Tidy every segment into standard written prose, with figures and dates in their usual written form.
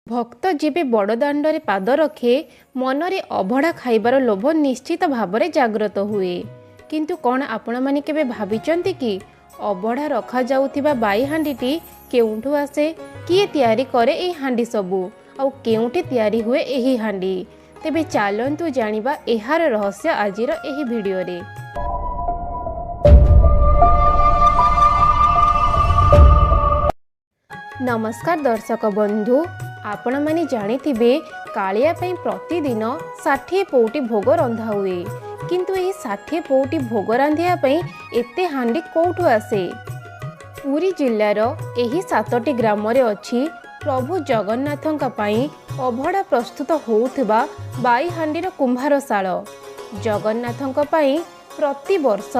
ଭକ୍ତ ଯେବେ ବଡ଼ଦାଣ୍ଡରେ ପାଦ ରଖେ, ମନରେ ଅବଢ଼ା ଖାଇବାର ଲୋଭ ନିଶ୍ଚିତ ଭାବରେ ଜାଗ୍ରତ ହୁଏ। କିନ୍ତୁ କ'ଣ ଆପଣମାନେ କେବେ ଭାବିଛନ୍ତି କି ଅବଢ଼ା ରଖାଯାଉଥିବା ବାଇହାଣ୍ଡିଟି କେଉଁଠୁ ଆସେ, କିଏ ତିଆରି କରେ ଏହି ହାଣ୍ଡି ସବୁ, ଆଉ କେଉଁଠି ତିଆରି ହୁଏ ଏହି ହାଣ୍ଡି? ତେବେ ଚାଲନ୍ତୁ ଜାଣିବା ଏହାର ରହସ୍ୟ ଆଜିର ଏହି ଭିଡ଼ିଓରେ। ନମସ୍କାର ଦର୍ଶକ ବନ୍ଧୁ, ଆପଣମାନେ ଜାଣିଥିବେ କାଳିଆ ପାଇଁ ପ୍ରତିଦିନ 60 ପଉଟି ଭୋଗ ରନ୍ଧା ହୁଏ। କିନ୍ତୁ ଏହି 60 ପଉଟି ଭୋଗ ରାନ୍ଧିବା ପାଇଁ ଏତେ ହାଣ୍ଡି କେଉଁଠୁ ଆସେ? ପୁରୀ ଜିଲ୍ଲାର ଏହି 7ଟି ଗ୍ରାମରେ ଅଛି ପ୍ରଭୁ ଜଗନ୍ନାଥଙ୍କ ପାଇଁ ଅଭଡ଼ା ପ୍ରସ୍ତୁତ ହେଉଥିବା ବାଇହାଣ୍ଡିର କୁମ୍ଭାରଶାଳ। ଜଗନ୍ନାଥଙ୍କ ପାଇଁ ପ୍ରତିବର୍ଷ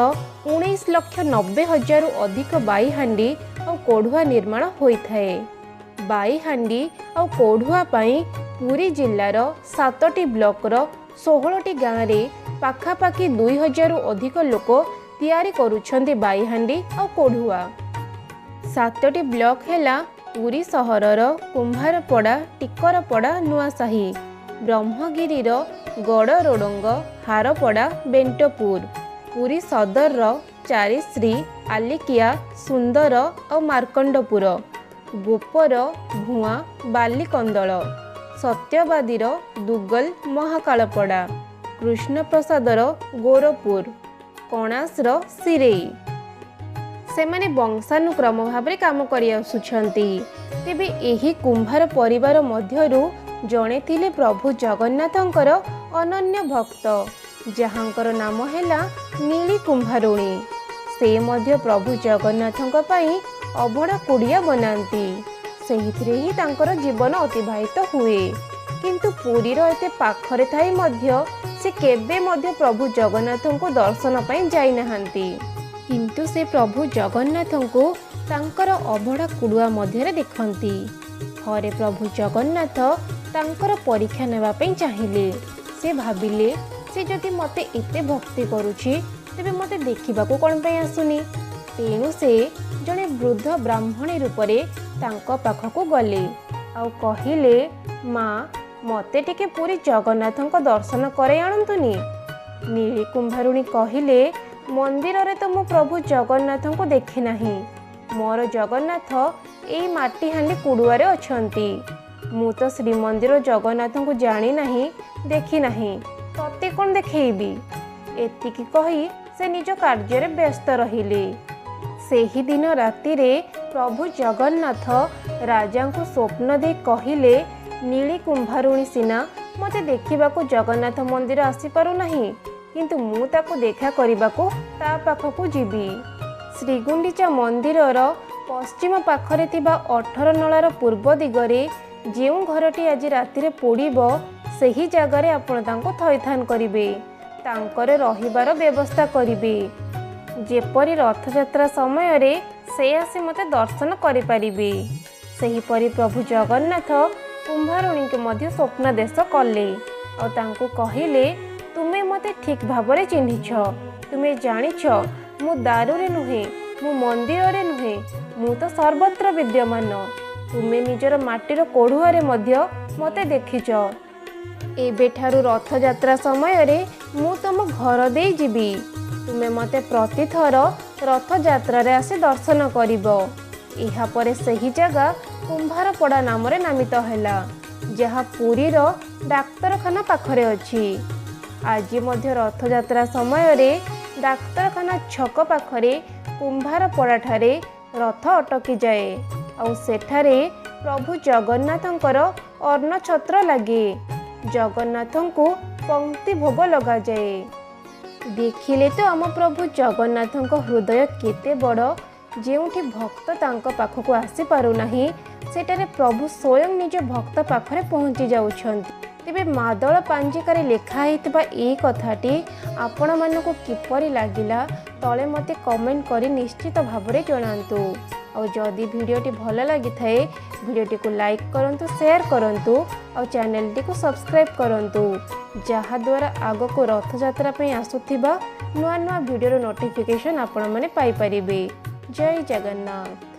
19,90,000ରୁ ଅଧିକ ବାଇହାଣ୍ଡି ଆଉ କୋଢ଼ୁଆ ନିର୍ମାଣ ହୋଇଥାଏ। ବାଇହାଣ୍ଡି ଆଉ କୋଢ଼ୁଆ ପାଇଁ ପୁରୀ ଜିଲ୍ଲାର 7ଟି ବ୍ଲକର 16ଟି ଗାଁରେ ପାଖାପାଖି 2000ରୁ ଅଧିକ ଲୋକ ତିଆରି କରୁଛନ୍ତି ବାଇହାଣ୍ଡି ଆଉ କୋଢ଼ୁଆ। 7ଟି ବ୍ଲକ ହେଲା ପୁରୀ ସହରର କୁମ୍ଭାରପଡ଼ା, ଟିକରପଡ଼ା, ନୂଆସାହି, ବ୍ରହ୍ମଗିରିର ଗଡ଼ରୋଡ଼ଙ୍ଗ, ହାରପଡ଼ା, ବେଣ୍ଟପୁର, ପୁରୀ ସଦରର ଚାରିଶ୍ରୀ, ଆଲିକିଆ, ସୁନ୍ଦର ଆଉ ମାର୍କଣ୍ଡପୁର, ଗୋପର, ଭୁଆଁ, ବାଲିକନ୍ଦଳ, ସତ୍ୟବାଦୀର ଦୁଗଲ, ମହାକାଳପଡ଼ା, କୃଷ୍ଣପ୍ରସାଦର ଗୋରପୁର, କଣାସର ସିରେଇ। ସେମାନେ ବଂଶାନୁକ୍ରମ ଭାବରେ କାମ କରିଆସୁଛନ୍ତି। ତେବେ ଏହି କୁମ୍ଭାର ପରିବାର ମଧ୍ୟରୁ ଜଣେ ଥିଲେ ପ୍ରଭୁ ଜଗନ୍ନାଥଙ୍କର ଅନନ୍ୟ ଭକ୍ତ, ଯାହାଙ୍କର ନାମ ହେଲା ନୀଳି କୁମ୍ଭାରୁଣୀ। ସେ ମଧ୍ୟ ପ୍ରଭୁ ଜଗନ୍ନାଥଙ୍କ ପାଇଁ ଅଭଡ଼ା କୁଡ଼ିଆ ବନାନ୍ତି, ସେହିଥିରେ ହିଁ ତାଙ୍କର ଜୀବନ ଅତିବାହିତ ହୁଏ। କିନ୍ତୁ ପୁରୀର ଏତେ ପାଖରେ ଥାଇ ମଧ୍ୟ ସେ କେବେ ମଧ୍ୟ ପ୍ରଭୁ ଜଗନ୍ନାଥଙ୍କୁ ଦର୍ଶନ ପାଇଁ ଯାଇନାହାନ୍ତି। କିନ୍ତୁ ସେ ପ୍ରଭୁ ଜଗନ୍ନାଥଙ୍କୁ ତାଙ୍କର ଅଭଡ଼ା କୁଡ଼ୁଆ ମଧ୍ୟରେ ଦେଖନ୍ତି। ଥରେ ପ୍ରଭୁ ଜଗନ୍ନାଥ ତାଙ୍କର ପରୀକ୍ଷା ନେବା ପାଇଁ ଚାହିଁଲେ। ସେ ଭାବିଲେ, ସେ ଯଦି ମୋତେ ଏତେ ଭକ୍ତି କରୁଛି ତେବେ ମୋତେ ଦେଖିବାକୁ କ'ଣ ପାଇଁ ଆସୁନି? ତେଣୁ ସେ ଜଣେ ବୃଦ୍ଧ ବ୍ରାହ୍ମଣୀ ରୂପରେ ତାଙ୍କ ପାଖକୁ ଗଲେ ଆଉ କହିଲେ, ମା, ମୋତେ ଟିକେ ପୁରୀ ଜଗନ୍ନାଥଙ୍କ ଦର୍ଶନ କରାଇ ଆଣନ୍ତୁନି? ନୀଳି କୁମ୍ଭାରୁଣୀ କହିଲେ, ମନ୍ଦିରରେ ତ ମୁଁ ପ୍ରଭୁ ଜଗନ୍ନାଥଙ୍କୁ ଦେଖି ନାହିଁ। ମୋର ଜଗନ୍ନାଥ ଏଇ ମାଟି ହାଣ୍ଡି କୁଡ଼ୁଆରେ ଅଛନ୍ତି। ମୁଁ ତ ଶ୍ରୀମନ୍ଦିର ଜଗନ୍ନାଥଙ୍କୁ ଜାଣିନାହିଁ, ଦେଖିନାହିଁ, ତତେ କ'ଣ ଦେଖେଇବି? ଏତିକି କହି ସେ ନିଜ କାର୍ଯ୍ୟରେ ବ୍ୟସ୍ତ ରହିଲେ। ସେହିଦିନ ରାତିରେ ପ୍ରଭୁ ଜଗନ୍ନାଥ ରାଜାଙ୍କୁ ସ୍ୱପ୍ନ ଦେଇ କହିଲେ, ନୀଳି କୁମ୍ଭାରୁଣୀ ସିନା ମୋତେ ଦେଖିବାକୁ ଜଗନ୍ନାଥ ମନ୍ଦିର ଆସିପାରୁନାହିଁ, କିନ୍ତୁ ମୁଁ ତାକୁ ଦେଖା କରିବାକୁ ତା ପାଖକୁ ଯିବି। ଶ୍ରୀଗୁଣ୍ଡିଚା ମନ୍ଦିରର ପଶ୍ଚିମ ପାଖରେ ଥିବା 18 ନଳାର ପୂର୍ବ ଦିଗରେ ଯେଉଁ ଘରଟି ଆଜି ରାତିରେ ପୋଡ଼ିବ, ସେହି ଜାଗାରେ ଆପଣ ତାଙ୍କୁ ଥଇଥାନ କରିବେ, ତାଙ୍କର ରହିବାର ବ୍ୟବସ୍ଥା କରିବେ, ଯେପରି ରଥଯାତ୍ରା ସମୟରେ ସେ ଆସି ମୋତେ ଦର୍ଶନ କରିପାରିବେ। ସେହିପରି ପ୍ରଭୁ ଜଗନ୍ନାଥ କୁମ୍ଭାରୁଣୀଙ୍କୁ ମଧ୍ୟ ସ୍ୱପ୍ନାଦେଶ କଲେ ଆଉ ତାଙ୍କୁ କହିଲେ, ତୁମେ ମୋତେ ଠିକ୍ ଭାବରେ ଚିହ୍ନିଛ, ତୁମେ ଜାଣିଛ ମୁଁ ଦାରୁରେ ନୁହେଁ, ମୁଁ ମନ୍ଦିରରେ ନୁହେଁ, ମୁଁ ତ ସର୍ବତ୍ର ବିଦ୍ୟମାନ। ତୁମେ ନିଜର ମାଟିର କୋଢ଼ୁଆରେ ମଧ୍ୟ ମୋତେ ଦେଖିଛ। ଏବେଠାରୁ ରଥଯାତ୍ରା ସମୟରେ ମୁଁ ତୁମ ଘର ଦେଇ ଯିବି, ତୁମେ ମୋତେ ପ୍ରତିଥର ରଥଯାତ୍ରାରେ ଆସି ଦର୍ଶନ କରିବ। ଏହାପରେ ସେହି ଜାଗା କୁମ୍ଭାରପଡ଼ା ନାମରେ ନାମିତ ହେଲା, ଯାହା ପୁରୀର ଡାକ୍ତରଖାନା ପାଖରେ ଅଛି। ଆଜି ମଧ୍ୟ ରଥଯାତ୍ରା ସମୟରେ ଡାକ୍ତରଖାନା ଛକ ପାଖରେ କୁମ୍ଭାରପଡ଼ାଠାରେ ରଥ ଅଟକିଯାଏ ଆଉ ସେଠାରେ ପ୍ରଭୁ ଜଗନ୍ନାଥଙ୍କର ଅନ୍ନଛତ୍ର ଲାଗେ, ଜଗନ୍ନାଥଙ୍କୁ ପଙ୍କ୍ତି ଭୋଗ ଲଗାଯାଏ। ଦେଖିଲେ ତ ଆମ ପ୍ରଭୁ ଜଗନ୍ନାଥଙ୍କ ହୃଦୟ କେତେ ବଡ଼। ଯେଉଁଠି ଭକ୍ତ ତାଙ୍କ ପାଖକୁ ଆସିପାରୁନାହିଁ, ସେଠାରେ ପ୍ରଭୁ ସ୍ୱୟଂ ନିଜ ଭକ୍ତ ପାଖରେ ପହଞ୍ଚି ଯାଉଛନ୍ତି। ତେବେ ମାଦଳ ପାଞ୍ଜିକାରେ ଲେଖା ହେଇଥିବା ଏଇ କଥାଟି ଆପଣମାନଙ୍କୁ କିପରି ଲାଗିଲା, ତଳେ ମୋତେ କମେଣ୍ଟ କରି ନିଶ୍ଚିତ ଭାବରେ ଜଣାନ୍ତୁ। ଆଉ ଯଦି ଭିଡ଼ିଓଟି ଭଲ ଲାଗିଥାଏ, ଭିଡ଼ିଓଟିକୁ ଲାଇକ୍ କରନ୍ତୁ, ସେୟାର କରନ୍ତୁ ଆଉ ଚ୍ୟାନେଲଟିକୁ ସବସ୍କ୍ରାଇବ୍ କରନ୍ତୁ, ଯାହାଦ୍ୱାରା ଆଗକୁ ରଥଯାତ୍ରା ପାଇଁ ଆସୁଥିବା ନୂଆ ନୂଆ ଭିଡ଼ିଓର ନୋଟିଫିକେସନ୍ ଆପଣମାନେ ପାଇପାରିବେ। ଜୟ ଜଗନ୍ନାଥ।